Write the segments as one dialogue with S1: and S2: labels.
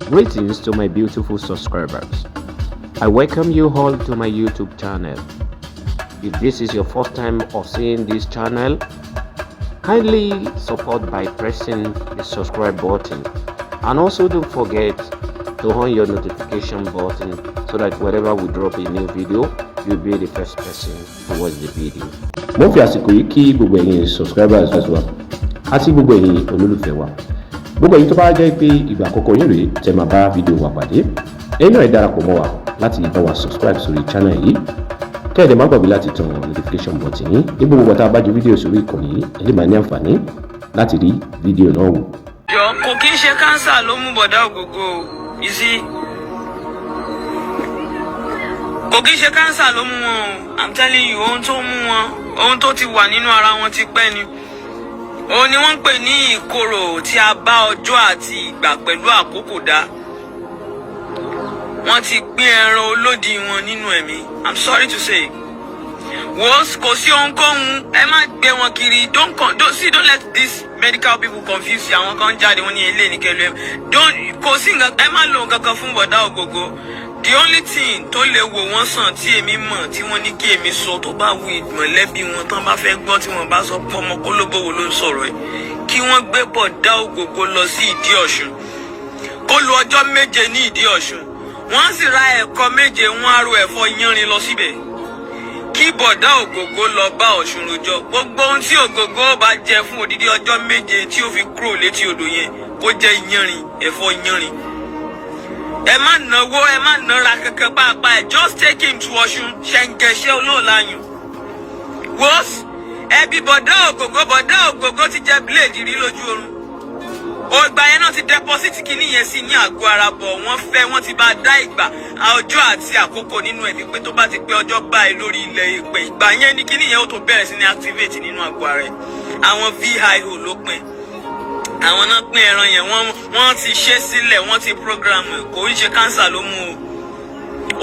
S1: Greetings to my beautiful subscribers. I welcome you all to my YouTube channel. If this is your first time of seeing this channel, kindly support by pressing the subscribe button and also don't forget to on your notification button so that whenever we drop a new video, you'll be the first person to watch the video. Mo fi àsìkò yìí kí gbogbo ẹ̀yin subscribers wa àti gbogbo ẹ̀yin olólùfẹ́ wa, gbogbo ẹ̀yin tó bá jẹ́ pé ìgbà àkọ́kọ́ yín rèé tẹ́ máa bá fídíò wa pàdé, ẹ̀yin náà ẹ darapọ̀ mọ́ wa láti bá wa subscribe sórí channel yìí, kẹ́ ẹ dẹ̀ má gbàgbé láti tan notification button yín. Ní gbogbo ìgbà tá a bá ju fídíò sórí ìkànnì yìí, ẹ lè máa ní àǹfààní láti rí fídíò náà wò.
S2: Jọ, kò kí ń ṣe cancer ló mú bọ̀dá Ògògó o. You see, kò kí ń ṣe cancer ló mú wọn o. I'm telling you, ohun tó mú wọn, ohun tó ti wà nínú ara wọn ti pẹ́ ni. Òun ni wọ́n ń pè ní ìkorò tí a bá ọjọ́ àti ìgbà pẹ̀lú àkókò dá. Wọ́n ti pín ẹran olódì wọn nínú ẹ̀mí. I'm sorry to say, wo, kò sí ohunkóhun. Ẹ má gbé wọn kiri. Don't see, don't let these medical people confuse you. Àwọn kan jáde, wọn ní ilé ní kẹlẹ. Don't, kò sí nǹkan, ẹ má lo nǹkan kan fún bọ̀dá Ògògó. The only thing tó lè wò wọ́n sàn tí èmi mọ̀, tí wọ́n ní kí èmi sọ, tó bá wù mọ̀lẹ́bí wọn tán bá fẹ́ gbọ́, tí wọ́n bá sọ pé ọmọ kólóbó wo ló ń sọ̀rọ̀ ẹ̀, kí wọ́n gbé bọ̀dá Ògògó lọ sí Ìdí Ọ̀ṣun, kó lu ọjọ́ 7 ní Ìdí Ọ̀ṣun. Wọ́n sì ra ẹ̀kọ 7, wọ́n á ro ẹ̀fọ́ yánrin lọ síbẹ̀, kí bọ̀dá Ògògó lọ bá Ọ̀ṣun rojọ́. Gbogbo ohun tí Ògògó bá jẹ fún odidi ọjọ́ 7 tí ó fi kúrò létí odò yẹn, kó jẹ́ yánrin, ẹ̀fọ́ yánrin. Ẹ má náwó, ẹ má nára kankan pàápàá. Ẹ just take him to Ọ̀ṣun. Ṣẹ̀ǹgẹ̀ṣẹ̀ olóòláyùn wọ́s ẹbí bọ̀dá Ògògó. Bọ̀dá Ògògó ti jẹ blade rí lójú oorun. Ògbà yẹn náà ti deposit kínní yẹn sí ní àgọ́ ara bọ̀. Wọ́n fẹ́, wọ́n ti bá dá ìgbà, ọjọ́ àti àkókò nínú ẹ̀mí pé tó bá ti pé ọjọ́ báyìí lórí ilẹ̀ ìpè, ìgbà yẹn ni kínní yẹn ó tó bẹ̀rẹ̀ sí ní activate nínú àgọ́ ara ẹ̀. Àwọn VIO ló pín, àwọn náà pín ẹran yẹn. Wọ́n ti ṣe sílẹ̀, wọ́n ti program ẹ̀. Kò ń ṣe cancer ló mú o.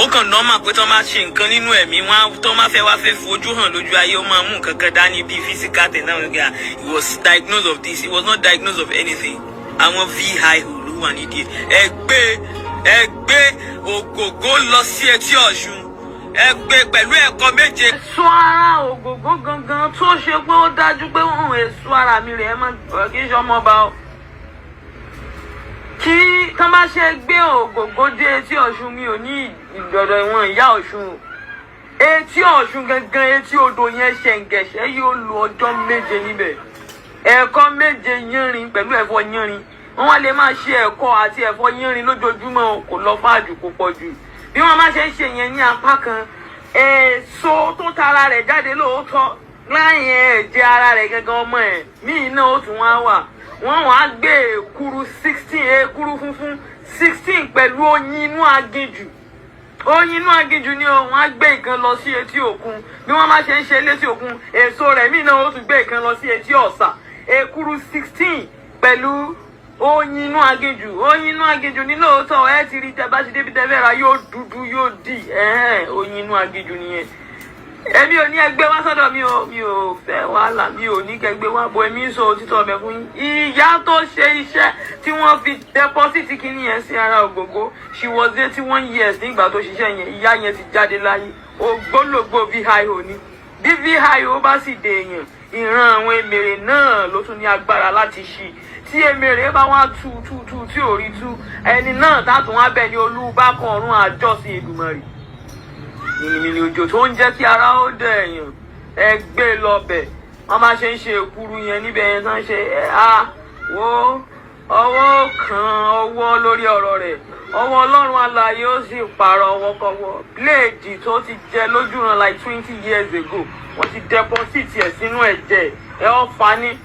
S2: Ó kàn normal pé tó máa ṣe nǹkan nínú ẹ̀mí wọn, tó máa fẹ́ wá fẹ́ fojú hàn lójú ayé, ó máa mú nǹkan kan dání bíi physical thing náà. He was diagnosed of this, he was not diagnosed of anything. Àwọn VIO ló wà nídìí ẹ. Gbé, ẹ gbé Ògògó lọ sí etí Ọ̀ṣun, ẹ gbé pẹ̀lú ẹ̀kọ 7. Èso ara Ògògó gangan tó ṣe pé ó dájú pé òun èso ara mi rè é, má kí n ṣe ọmọọba o. Kí tán bá ṣe gbé Ògògó dé etí Ọ̀ṣun, mi ò ní ìdọ̀dọ̀ ìwọ̀n ìyá Ọ̀ṣun o. Etí Ọ̀ṣun gangan, etí odò yẹn, ṣẹ̀ǹgẹ̀ṣẹ̀ yóò lo ọjọ́ 7 níbẹ̀. Ẹ̀kọ 7 yánrin pẹ̀lú ẹ̀fọ́ yánrin. Wọ́n wá lè máa ṣe ẹ̀kọ àti ẹ̀fọ́ yánrin lójoojúmọ́. Kò lọ fáàjù, kò pọ̀ jù. Bí wọ́n bá ṣe ń ṣe yẹn ní apá kan, èso tó tara rẹ̀ jáde lóòótọ́ láyìn ẹ̀jẹ̀ ara rẹ̀ gangan, ọmọ ẹ̀ míì náà ó tún wá wà. Wọ́n wá gbé èkuru 16, èkuru funfun 16 pẹ̀lú oyin inú aginjù. Oyin inú aginjù ni o. Wọ́n á gbé ìkan lọ sí etí òkun. Bí wọ́n bá ṣe ń ṣe létí òkun, èso rẹ̀ míì náà ó tún gbé ìkan lọ sí etí ọ̀sà. Èkuru 16 pẹ̀lú oyin inú aginjù. Oyin inú aginjù ní lóòótọ́. Ẹ ti rí, tẹ bá ṣe débi tẹ fẹ́ ra, yóò dúdú, yóò dì ẹ̀hẹ́n. Oyin inú aginjù nìyẹn. Èmi ò ní ẹgbẹ́ wá sọ́dọ̀ mi o, mi ò fẹ́ wàhálà, mi ò ní kẹgbẹ́ wá bọ̀. Èmi ń sọ òtítọ́ ọbẹ̀ fún yín. Ìyá tó ṣe iṣẹ́ tí wọ́n fi deposit kínní yẹn sí ara Ògògó, she was 81 years nígbà tó ṣiṣẹ́ yẹn. Ìyá yẹn ti jáde láyé. Ògbólógbò VIO ni. Bí VIO bá sì dé èèyàn, ìran àwọn emèrè náà ló tún ní agbára láti ṣí. Tí emèrè bá wá tú tú tú tí ò rí tú, ẹni náà tátùn wá bẹ̀ ní olúbákan ọ̀run àjọsìn Èdùmàrè. Mìnìmìnì òjò tó ń jẹ́ kí ara ó dẹ̀ èèyàn, ẹ gbé lọ́bẹ̀. Wọ́n máa ṣe ń ṣe èkuru yẹn níbẹ̀ yẹn tán, ṣe ẹ á wo ọwọ́ kan ọwọ́ lórí ọ̀rọ̀ rẹ̀, ọwọ́ Ọlọ́run alààyè ó sì pààrọ̀ ọwọ́kọwọ́. Blade tó ti jẹ lójúran like 20 years ago, wọ́n ti deposit ẹ̀ sínú ẹ̀jẹ̀ ẹ̀. Ọ́ fani,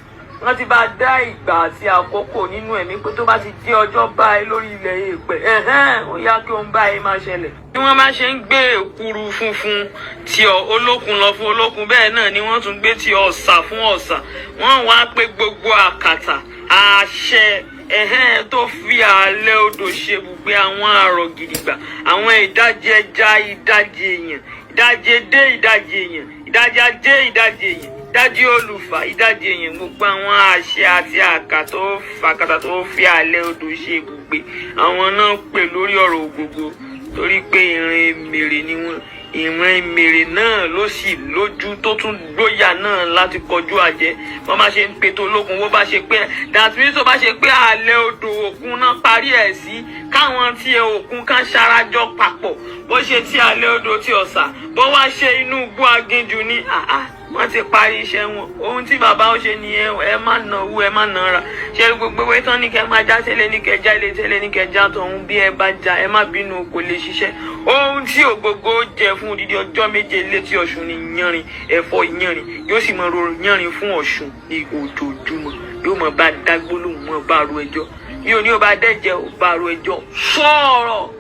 S2: wọ́n ti bá dá ìgbà àti àkókò nínú ẹ̀mí pé tó bá ti dé ọjọ́ báyìí lórí ilẹ̀ èèpẹ̀, ẹ̀hẹ́n, ó yá, kí ohun báyìí máa ṣẹlẹ̀. Bí wọ́n bá ṣe ń gbé èkuru funfun tí ọ olókun lọ fún olókun, bẹ́ẹ̀ náà ni wọ́n tún gbé tí ọ̀sà fún ọ̀sà. Wọ́n wá pé gbogbo àkàtà àṣẹ, ẹ̀hẹ́n, tó fi ààlẹ́ odò ṣe ibùgbé, àwọn àrọ̀ gidigba, àwọn ìdajì ẹja, ìdajì èèyàn, ìdajì edé, ìdajì èèyàn, ìdajì ajé, ìdajì èèyàn. Dájí olùfà, ìdajì èèyàn, gbogbo àwọn àṣẹ àti àkà tó fàkàtà tó fi àlẹ́ odò ṣe ibùgbé, àwọn náà pè lórí ọ̀rọ̀ Ògògó, torí pé ìran èmèrè ni wọ́n. Ìran èmèrè náà ló sì lójú tó tún gbóyà náà láti kọjú àjẹ́. Wọ́n bá ṣe ń pe tó lókun, wọ́n bá ṣe pé that means tó bá ṣe pé àlẹ́ odò òkun náà parí ẹ̀ sí, káwọn tí òkun kan ṣarajọ papọ̀, bó ṣe tí àlẹ́ odò tí ọ̀sà, bó wá ṣe inú igbó aginjù ní àá, wọ́n ti parí iṣẹ́ wọn. Ohun tí bàbá ó ṣe nìyẹn. Ẹ má náwó, ẹ má nára ṣe gbogbo ewé tán ní kẹ máa já tẹ́lẹ̀, ní kẹ já ilé tẹ́lẹ̀, ní kẹ já tọ̀hún. Bí ẹ bá já, ẹ má bínú, kò lè ṣiṣẹ́. Ohun tí Ògògó jẹ fún odidi ọjọ́ 7 létí Ọ̀ṣun ní yanrìn, ẹ̀fọ́ yanrìn. Yóò sì máa ro yanrìn fún Ọ̀ṣun ní ojoojúmọ́. Yóò máa bá dágbólóhùn, máa bá ro ẹjọ́. Mi ò ní o bá dẹ́jẹ́ o, bá ro ẹjọ́, sọ̀rọ̀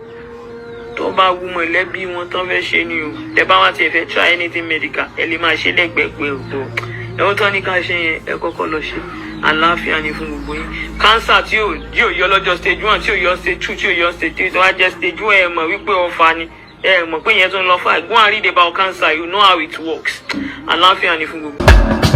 S2: tó bá wù mọ̀lẹ́bí wọn tán fẹ́ ṣe ni o. Tẹ bá wá tiẹ̀ fẹ́ try anything medical, ẹ lè máa ṣe lẹ́gbẹ̀ẹ́gbẹ́ o. Tó ẹ̀wọ́n tán ní ká ṣe yẹn, ẹ kọ́kọ́ lọ ṣe. Àlàáfíà ni fún gbogbo yín. Cancer tí ò yọ lọ́jọ́ stage 1, tí ò yọ stage 2, tí ò yọ stage 3, tó wá jẹ́ stage 1, ẹ mọ̀ wípé ọfà ni. Ẹ mọ̀ pé ìyẹn tó ń lọ fà. Go and read about cancer, you know how it works. Àlàáfíà ni fún gbogbo.